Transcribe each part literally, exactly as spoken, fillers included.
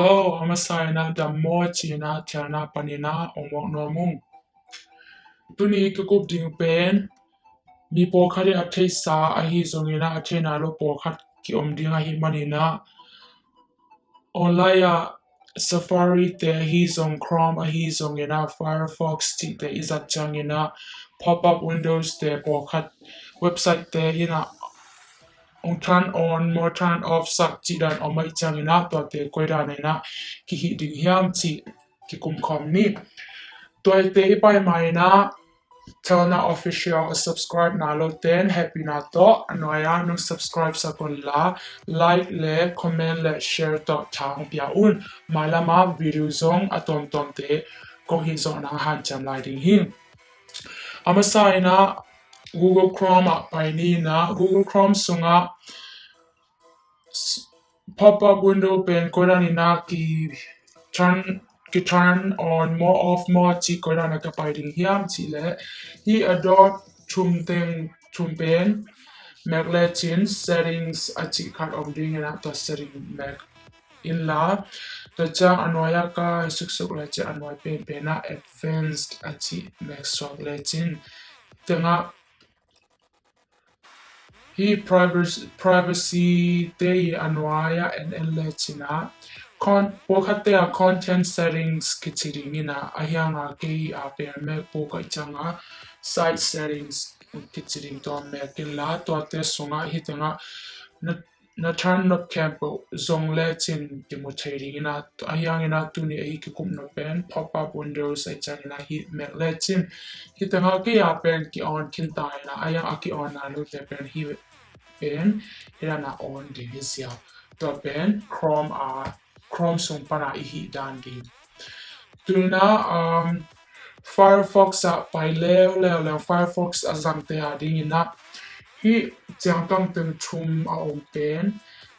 Aw, a masa in ah dam maw ci in ah thialna panin ah ong muak nuam ung. Tuni ka kup ding pen mi pawlkhat in a theihsa ahi zongin ah a theihna lo pawlkhat kiom ding ahih manin ah online ah Safari te ahi zong, Chrome ahi zongin ah Firefox cihte i zat ciangin ah pop-up windows te pawlkhat website te in ah ong turn on maw turn off sak cih dan om ahih ciangin ah tuate koi dan in ah kihih ding hiam cih kikum khawm ni. Tuate i pai ma in ah Thialna Official a subscribe na lo ten happy na tawh a nuai ah nong subscribe sak un la, like le comment le share tawh tha ong pia un. Mailam ah video zong a tuamtuamte kong hih zawh nang hanciam lai ding hi. A masa in ah Google Chrome ah pai ni in ah Google Chrome sungah pop-up window pen koi dan in ah ki turn, ki turn on maw off maw cih koi dan in ah ka pai ding hiam cih leh hih a dot thum teng thum pen mek lecin settings a cih khat om ding in ah tua setting mek in la, tua ciang a nuai ah ka suksuk lecin a nuai penpen ah advanced a cih mek suak lecin tengah hih privacy, privacy te i a nuai ah en en lecin ah pawlkhatte ah content settings kici ding in ah a hiang a kei a pen mek pawlkhat ciang ah site settings kici ding tua mek in la, tuate sungah hih tengah na na turn nop khempeuh zong lecin kimu thei ding in ah a hiang in ah tuni ahi kikup nop pen pop-up windows ahih ciangin ah hih mek lecin hih tengah kei a pen ki on khin ta in ah a hiang a ki on na lote pen hih pen hih dan a on ding hi ziau. Tua pen Chrome a Chrome sung pan a i hih dan ding. Tuna um, Firefox ah pai leuleu leng Firefox a zangte a ding in ah hih ciangkang teng thum a om pen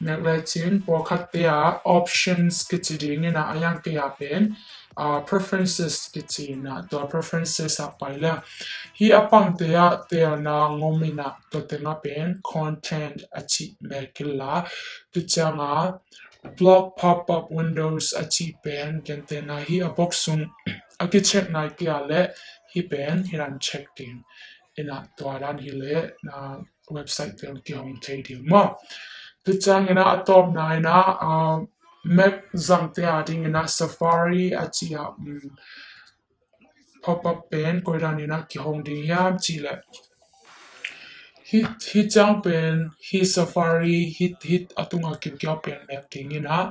mek lecin pawlkhatte ah options kici ding in ah a hiang kei a pen uh, preferences kici in ah tua preferences ah pai leng hih a pangte ah teelna ngom in ah tua tengah pen content a cih mek in la, tu ciang ah block pop-up windows a cih pen gentehna hih a box sung a kicheck nai kei a leh hih pen hih dan check ding in ah tua dan hi leh na website pen kihong thei ding maw. Tu ciang in ah a tawpna in ah uh, Mac zangte a ding in ah Safari a cih ah um, pop-up pen koi dan in ah kihong ding hiam cih leh hih ciang pen hih Safari hih hih a tungah kimkiau pen mek ding in ah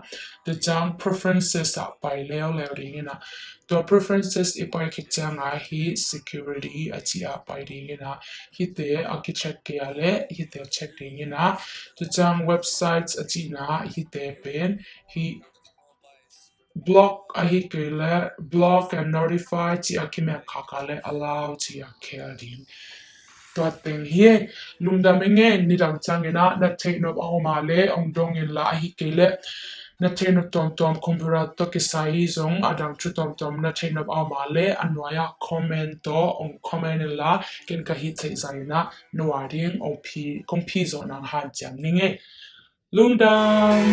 tu ciang preferences ah pai leuleu ding in ah tua preferences i pai khit ciang ah hih security a cih ah pai ding in ah hihte a kicheck kei a leh hihte check ding in ah tu ciang websites a cihna hihte pen hih block ahi kei leh block and notify cih a kimek khak a leh allow cih a khel ding. Tua teng hi. Lungdam i ngei. Nidang ciang in ah na theih nop a om a leh ong dong in la ahi kei leh na theih nop tuamtuam computer tawh kisai zong a dang thu tuamtuam na theih nop a om a leh a nuai ah comment tawh ong comment in la ken ka hih theih zah in ah na ua ding ong phi kong phi zawh nang hanciam ni ngei. Lungdam.